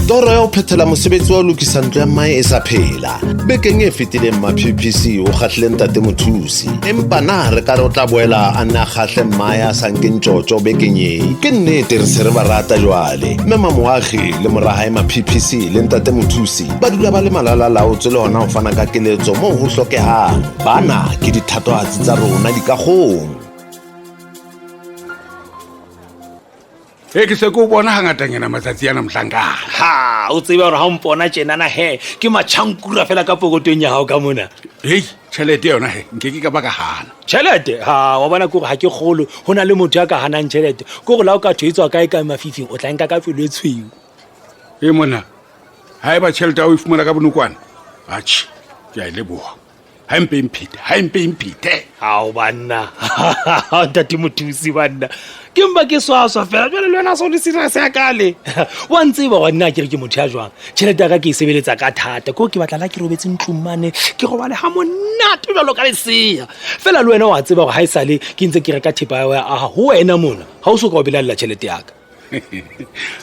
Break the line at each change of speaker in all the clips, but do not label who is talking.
Toro ya ho phethela mosebetsi wa ho lokisa ntlo ya mmae e sa phela. Bekeng e fetileng ma-PPC o kgahlile ntate Mothusi. Empa na re ka re o tla boela a nne a kgahle mmae a sa nkeng tjotjo bekeng ye? Ke nnete re se re ba rata jwale. Mme Mamoagi le mora hae ma-PPC le ntate Mothusi ba dula ba le malalalaotswe le hona ho fana ka keletso moo ho hlokehang. Bana ke dithatohatsi tsa rona dikagong.
E ke se ke o bona gangatanyana matsatsi ana mohlankana.
Ha o tsebe gore ga o mpona tjenana he ke matšhankura fela ka pokotong ya gago ka mona.
Hei, tšhelete yona he nke ke ka ba ka gana.
Tšhelete ha wa bona kore ga ke kgolo go na le motho ya ka ganang tšhelete ke gore la o ka thwe e tswa kae kae mafifing o tla nka ka pelo e tshweu.
E mona ga e ba tšhelete ya o e fumana ka bonokwane, atšhe ke a e leboga. Ga empe mphete, ga empe mphete.
Ao banna, ntate Mothusi banna, ke mpa ke swaswa fela jale le wena so le serious ya kale. Wa ntseba wa nna ke re ke motho ya jwang, tšhelete ya ka ke e sebeletsa ka thata, ko ke batla la ke robetse ntlong mane ke robale ga monate jalo ka lesea. Fela le wena wa tseba gore ga e sale ke ntse ke reka thepa ya aha ho wena mona, ga o so ka o belalela tšhelete ya ka.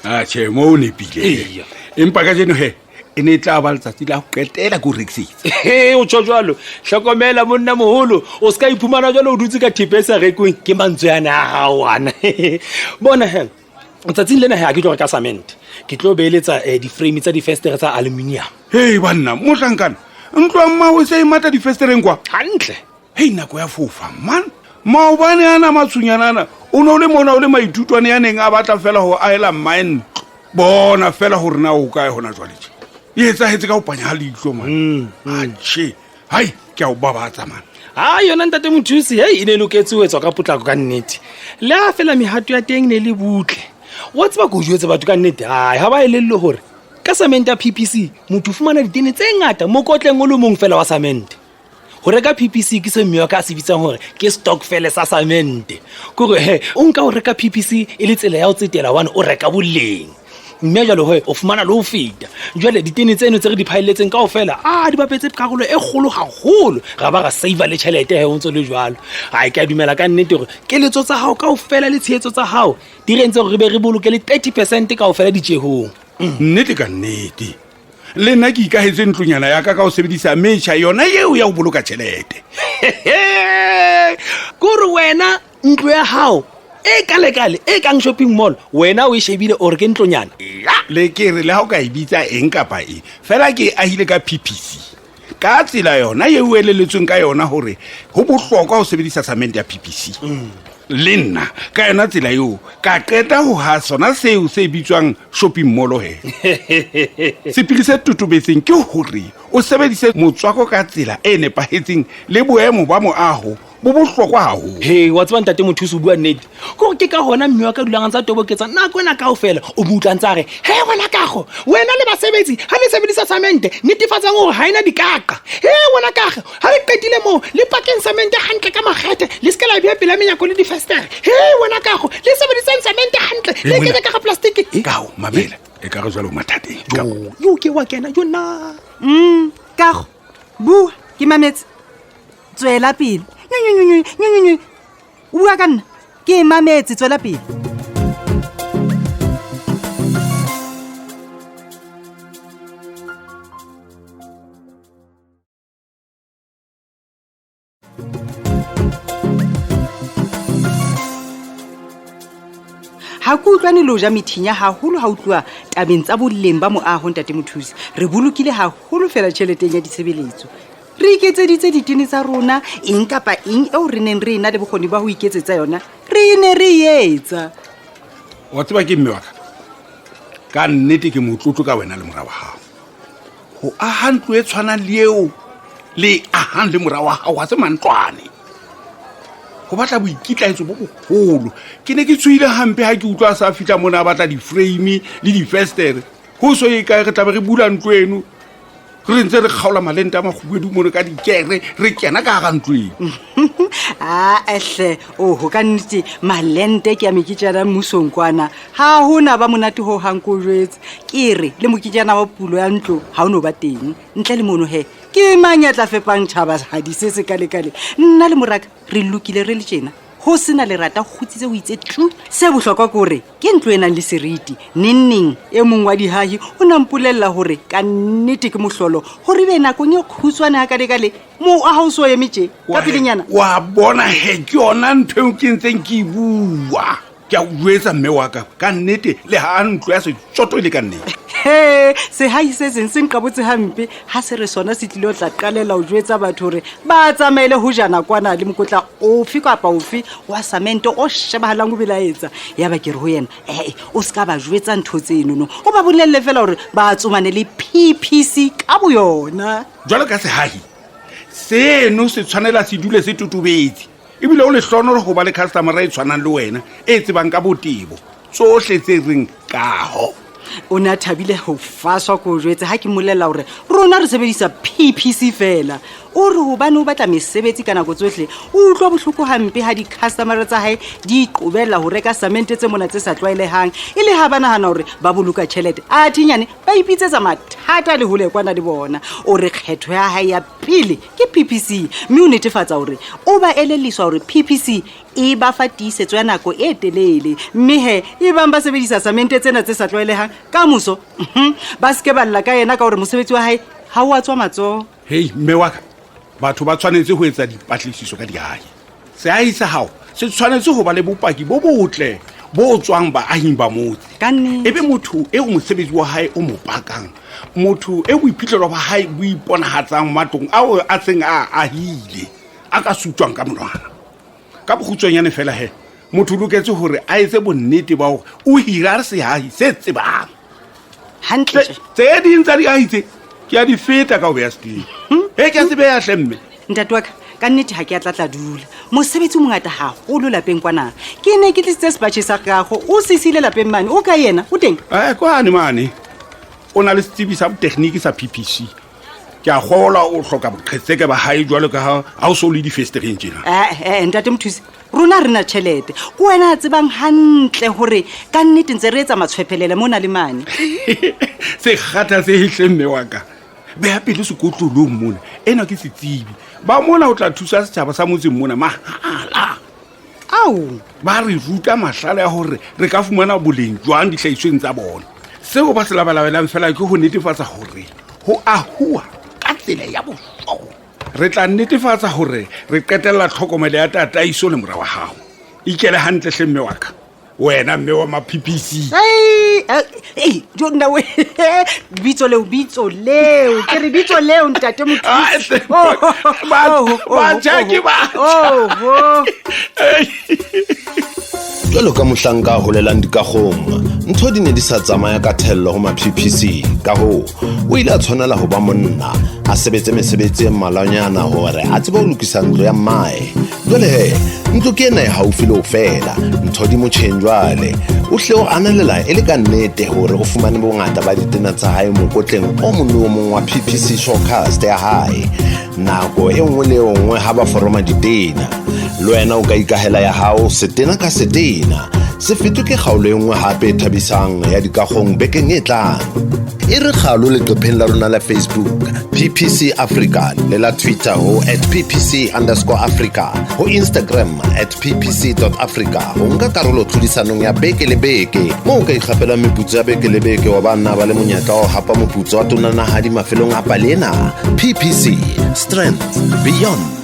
Atjhe, mo o nepile.
Eya.
Empa kajeno he e ne e tla ba letsatsi la go qetela ke o rekisetsa.
He, o tjho jwalo. Hlokomela monna moholo, o se ka iphumana jwalo o dutse ka thepa e sa rekweng ke mantswe ana a hao ana. Bona he, tsatsing lena he ha ke tlo reka cement, ke tlo beeletsa di-frame tsa difestere tsa aluminium.
Hei banna, mohlankana, ntlo ya mmao e se e mata difestereng kwa.
Hantle.
Hei, nako ya fofa man. Maobane ana matshonyana ana o ne o le mona o le maithutwane ya neng a batla fela go aela mmae ntlo. Bona fela gore na o kae gona jwale tje. E etsahetse ka ho panya ha leihlo man. Atjhe, hai ke a o babatsa man.
Ha yona ntate Mothusi, hei e ne e loketse ho etswa ka potlako ka nnete. Le ha fela mehato ya teng ne le butle. Wa tseba ko jwetse batho ka nnete, hai ha ba elellwe hore ka cement ya PPC motho o fumana ditene tse ngata mokotleng o le mong fela wa cement. Ho reka PPC ke se mme wa ka a se bitsang hore ke stokfele sa samente. Kore he, o nka ho reka PPC e le tsela ya ho tsetela hobane o reka boleng. Mme jwale he, o fumana le ho feta. Jwale ditene tseno tse re di phaelletseng kaofela, a di bapetse karolo e kgolo haholo. Ra ba ra save-a le tjhelete he ho ntso le jwalo. Ai, ke a dumela ka nnete hore keletso tsa hao kaofela le tshehetso tsa hao di re entse hore re be re boloke le 30% kaofela ditjehong.
Nnete ka nnete. Le nna ke ikahetse ntlonyana ya ka ka ho sebedisa metjha yona eo ya ho boloka tjhelete.
Kore wena ntlo ya hao e kalekale e kang shopping mall, wena o e shebile o re ke ntlonyana.
Ya, le ke re le ha o ka e bitsa eng kapa eng, fela ke e ahile ka PPC. Ka tsela yona eo e eleletsweng ka yona hore ho bohlokwa ho sebedisa cement ya PPC. Le nna ka yona tsela eo ka qeta ho ha sona seo se bitswang shopping mall he. Sepili se totobetseng ke hore o sebedise motswako ka tsela e nepahetseng le boemo ba moaho bo bohlokwa haholo.
He, wa tseba ntate Mothusi o bua nnete. Kore ke ka hona mme wa ka dulang a ntse a toboketsa nako ena kaofela. O mo utlwa ntse a re, he wena Kago, wena le basebetsi ha le sebedisa samente, netefatsang hore ha ena dikaqa. He wena Kago, ha le qetile moo, le pakeng samente hantle ka makgethe, le se ke la bea pela menyako le difestere. He wena Kago, le sebedisang samente hantle, le
Mona.
kenye ka ga plastic.
Kago, mamela, e ka re jwale o mathateng.
Jo, yo ke wa kena, jo nna.
Kago, bua, ke mametse. Tswela pele. Nyo, nyo, nyo, nyo, nyo, nyo, nyo. O bua ka nna? Ke mametse, tswela pele. Ha ke utlwane le ho ja methinya haholo ha utluwa tabeng tsa boleng ba moaho, ntate Mothusi. Re bolokile haholo fela tjheleteng ya ditshebeletso. Re iketseditse ditene tsa rona, eng kapa eng eo re neng re ena le bokgoni ba ho iketsetsa yona, re ne re e etsa.
Wa tseba ke mme wa ka? Ka nnete ke motlotlo ka wena le mora wa hao. Ho aha ntlo e tshwanang le eo le e ahang le mora wa hao ha se mantlwane. Ho batla boikitlaetso bo boholo. Ke ne ke tshohile hampe ha ke utlwa a sa fihla mona a batla di-frame le difestere. Ho so ye kae re tla be re bula ntlo eno. Re ntse re kgaola malente a makgubedu mono ka dikere, re kena ka hara ntlo eno.
Aehle, oho, ka nnete malente ke a meketjana mmusong kwana ga gona ba monate ho gang ko jwetse. Ke re le moketjana wa pulo ya ntlo ga o no ba teng ntle le mono. He, ke mang ya tla fepang tšhaba gadi se se kalekale? Nna le moraka re lokile re le tjena, go sena lerata, go kgutsitse, go itse tlu. Se bohlokwa ke gore ke ntlo e nang le seriti. Nengneng e mongwe wa dihahi o nampolelela gore ka nnete ke mohlolo gore be nakong e khutshwane ga kalekale mo a ga o se o eme tje ka pelenyana.
Wa bona he, ke yona ntho eo ke ntseng ke e bua. Ke a o jwetsa, mme wa ka, ka nnete le ha ntlo ya setsoto e le ka nnete.
He, sehai se seng se nqabotse hampe ha se re sona se tlile ho tla qalela ho jwetsa batho hore ba tsamaele ho jana kwana le mokotla ofe kapa ofe wa samente o shebahalang o belaetsa. Ya ba ke re ho yena, ee, o se ka ba jwetsa ntho tsenono, o ba bolelle fela hore ba tsomane le PPC ka boyona.
Jwalo ka sehahi seno se tshwanela se dule se totobetse, ebile o lehlonolo go ba le customera e tshwanang le wena e tsebang ka botebo tsohle tse reng kaho.
O ne a thabile ho faswa ko jwetse ha ke molela hore rona re sebedisa PPC fela. O re hobane o batla mesebetsi ka nako tsohle, o utlwa bohloko hampe ha di-customera tsa hae di iqobella ho reka samente tse mona tse sa tlwaelehang, e le ha ba nahana hore ba boloka tjhelete, a thinyane ba ipitsetsa mathata le hole kwana le bona. O re kgetho ya hae ya pele ke PPC, mme o netefatsa hore o ba elelliswa hore PPC e ba fa tiisetso ya nako e telele, mme he e bang ba sebedisa samente tsena tse sa tlwaelehang ka moso, ba seke ba lla ka yena ka hore mosebetsi wa hae ha o a tswa matsoho.
Hei, mme wa ka, batho ba tshwanetse ho etsa dipatlisiso ka diahi. Seahi sa gago se tshwanetse ho ba le bopaki bo botle bo tswang baahing ba motse.
Ka nnete.
E be motho eo mosebetsi wa hae o mo pakang, motho e boiphihlelo ba hae bo iponagatsang matlong ao a seng a ahile, a ka sutjwang ka monwana. Ka bokgutswanyane fela he, motho o loketse hore a etse bonnete ba hore o hira seahi se tsebang.
Hantle.
Tse ding tsa diahi tse ke a di feta ka ho beya seteng e ke a se beya hle, mme.
Ntate wa ka, ka nnete ga ke a tlatla dula, mosebetsi o mongata gagolo lapeng kwana. Ke ne ke tlisitse sepatšhe sa gago, o sesile lapeng mane, o ka yena o teng?
Kwane mane o na le setsebi sa botekgniki sa PPC. Ke a gola o hloka boqhetseke ba hae jwalo ka ha o so le difestereng tjena.
Ee, ntate Mothusi, rona re na tšhelete ko wena a tsebang hantle gore ka nnete ntse re etsa matshwephelele mo na le mane.
Se kgatha se hehle, mme wa ka, beha pele sekotlolong mona. Ena ke setsebi ba mona, o tla thusa setjhaba sa motseng mona mahala.
Ao.
Ba re ruta mahlale a hore re ka fumana boleng jwang dihlahisweng tsa bona. Seo ba se labalabelang fela ke ho netefatsa hore ho ahuwa ka tsela ya bohlokwa. Re tla netefatsa hore re qetella tlhokomelo ya tataiso le mora wa hao. Ikele hantle hle, mme wa ka, wena mme wa ma-PPC.
Ei, jo nna we, bitso leo, bitso leo, ke re bitso leo, ntate
Ah,
Mothusi.
hle, batjha ke batjha.
Oho.
Jwalo ka mohlanka a holelang dikagong, ntho di ne di sa tsamaya ka thello ho ma-PPC. Ka hoo o ile a tshwanela ho ba monna, a sebetse mesebetsi e mmalwanyana hore a tsebe ho lokisa ntlo ya mmae. Jwale he, ntlo ke ena e haufi le ho fela, ntho di motjheng. Jwale o hle o ananela e le ka nnete hore o fumane bongata ba ditena tsa hae mokotleng o mong le o mong wa PPC Showcast ya hae nako e nngwe le e nngwe ha ba foroma ditena. Le wena o ka ikahela ya hao setena ka setena. Se fetwe ke kgaolo e nngwe hape e thabisang ya dikagong bekeng e tlang. E re kgalo leqepheng la rona la Facebook, PPC Africa, le la Twitter ho @PPC_Africa, ho Instagram @PPC.Africa, ho nka karolo tlhodisanong ya beke le beke moo o ka ikgapelang meputso ya beke le beke, wa ba nna ba le monyetla wa ho hapa moputso wa tonanahadi mafelong a pale ena. PPC, strength beyond.